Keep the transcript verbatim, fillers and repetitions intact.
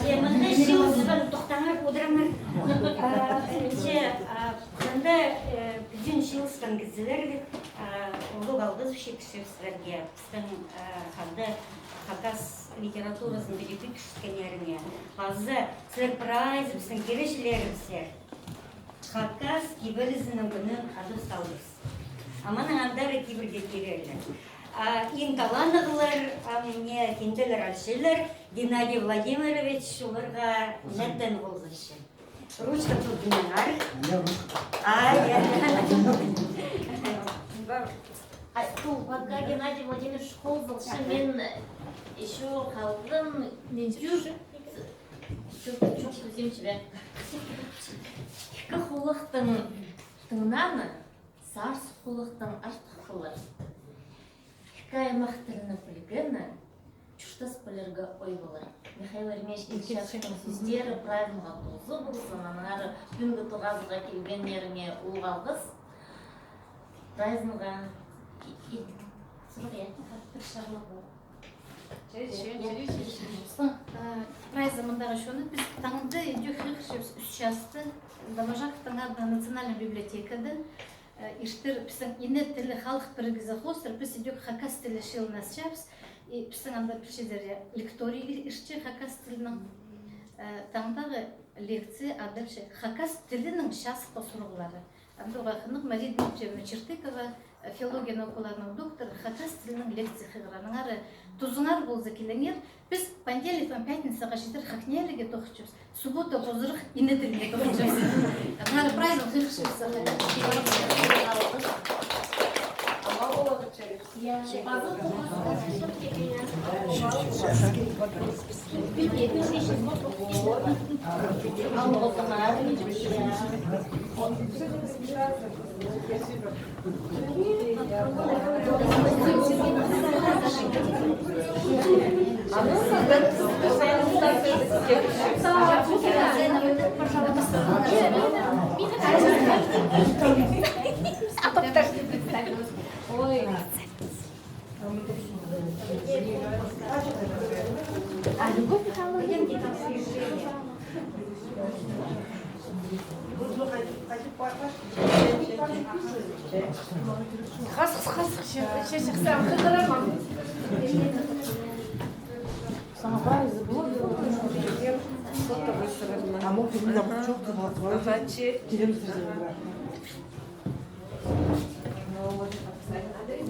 Че мында чыылысхан, тохтаңар, одырыңар. А, че, а, мында, э, пӱӱн чыылысхан кізілерге, а, улуғ алғыс читірчебіс сірерге. Пістің, э, хада хакас литературазын піліг кӧргіскеннеріңе. Паза сірер прайзы пістің киречілерібіссер. Хакас кибелізінің кӱнін адап салдыбыс. А мының андар кибелге кирерлер. А иң таланнығлар, а, мына кинделер алчалар, Геннадий Владимирович оларға ниме ползынча. Ручка тудыныңар. Я ручка. А, я. А, ту, пока Геннадий Владимирович ползынча, мен ещё халғам тӱр Чох, чох, тӱзем чібер. Ікі хулахтың тыңнаны сарс хулахтың артых полар. Ікі аймах тілні пілгені чуртас пілерге ой полар. Михаил Еремеевич Ильичевтің сӧстері прайзымға туза ползын, аннаңар пӱӱнгі тоғазығға килгеннеріңе улуғ алғыс. Прайзымға и-, и-, сурағ, я? Пір шағлап ол. Че, че, че, че, че. Э, прайзы мындағы чоны, піс таңда идӧк хығырчабыс ӱс часта, Доможаковтың адынаң национальный библиотекада, э, иртер пістің ине тілі халых пірігізі хоостыра, піс идӧк хакас тілі чыылынысчабыс, и пістің анда пілчезер, я, лекторий иртче хакас тілінің, э, таңдағы лекция адалча «Хакас тілінің чазыхтығ сурығлары». Андағ хынығ Мария Дмитриевна Чертыкова, филология наукаларының докторы, хакас тілінің лекция хығырар. Аннаңар тузыңар полза, киліңер. Піс понедельниктең пятницаға читір ХакНИИЯЛИ-ге тоғынчабыс. Суббота позырах ине тіліне тоғынчабыс. Аннаңар прайзын хығырчабыс. Ой. А Любовь Михайловна? Хазых, хазых, че, че, че, сам хығырам. Саңа прайзы блогер. А может, у меня пчёлка была, ага, че. Телевизор.